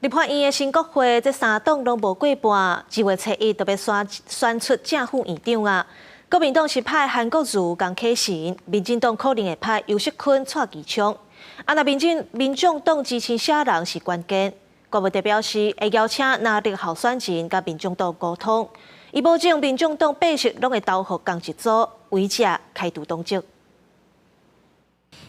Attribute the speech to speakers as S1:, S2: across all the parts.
S1: 立法院的新國會，這三黨攏無過半，2月初1就欲選出正副院長啊。國民黨是派韓國瑜、江啟臣，民進黨可能會派游錫堃、蔡其昌。啊，若民眾黨支持啥人是關鍵。郭文德表示會邀請藍綠候選人佮民眾黨溝通，伊保證民眾黨八席攏會投予仝一組，違者開除黨籍。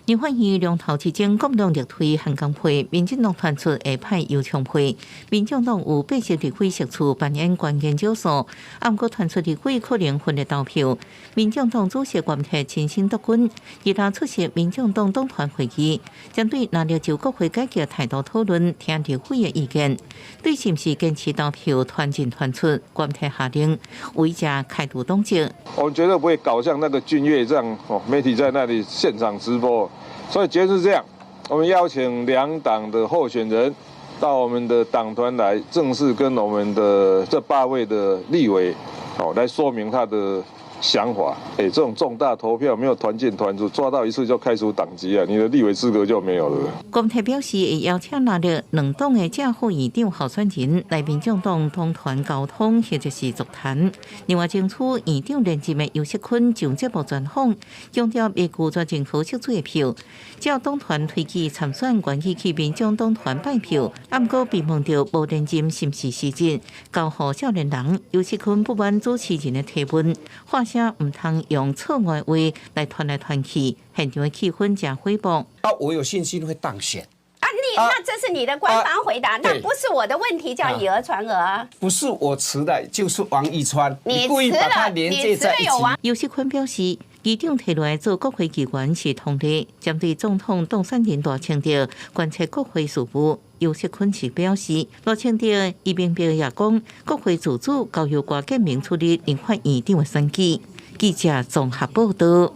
S2: 立法院兩頭之爭，國民黨力推韓江配，民進黨傳出會派游昌配。民眾黨有八席立委席次扮演關鍵角色，毋過傳出立委可能分裂投票。民眾黨主席郭台親身督軍，伊若出席民眾黨黨團會議，針對藍綠就國會改革態度討論，聽立委的意見。對是毋是堅持投票團進團出，郭台下令違者開除黨籍。
S3: 我們絕對不會搞像那個君悅這樣，哦，媒體在那裡現場直播。所以結論是這樣，我們邀請兩黨的候選人到我們的黨團來，正式跟我們的這八位的立委，哦，來說明他的想法。哎，這種重大投票沒有團進團出，抓到一次就開除黨籍啊，你的立委資格就沒有了。
S2: 郭台表示會邀請藍綠兩黨的正副院長候選人來民眾黨黨團溝通或者是座談。另外，爭取院長連任的游錫堃上節目專訪，強調會拒絕任何釋水的票，只要黨團推舉參選，願意去民眾黨團拜票。毋過被問到無連任是毋是失職，交予少年人，游錫堃不滿主持人的提問，話聲毋通用錯誤的話來傳來傳去，現場的氣氛誠火爆。
S4: 啊，我有信心會當選。
S5: 啊，你那這是你的官方回答，那不是我的問題，叫以訛傳訛啊。
S4: 不是我遲的，就是王義川，
S5: 你
S4: 故意把它連接在一起。
S2: 游錫堃表示，議長提來做國會議員是通例，針對總統當選人賴清德關切國會事務，游錫堃是表示，賴清德伊明白也講，國會自主交由郭建明處理立法院長的選舉。記者綜合報道。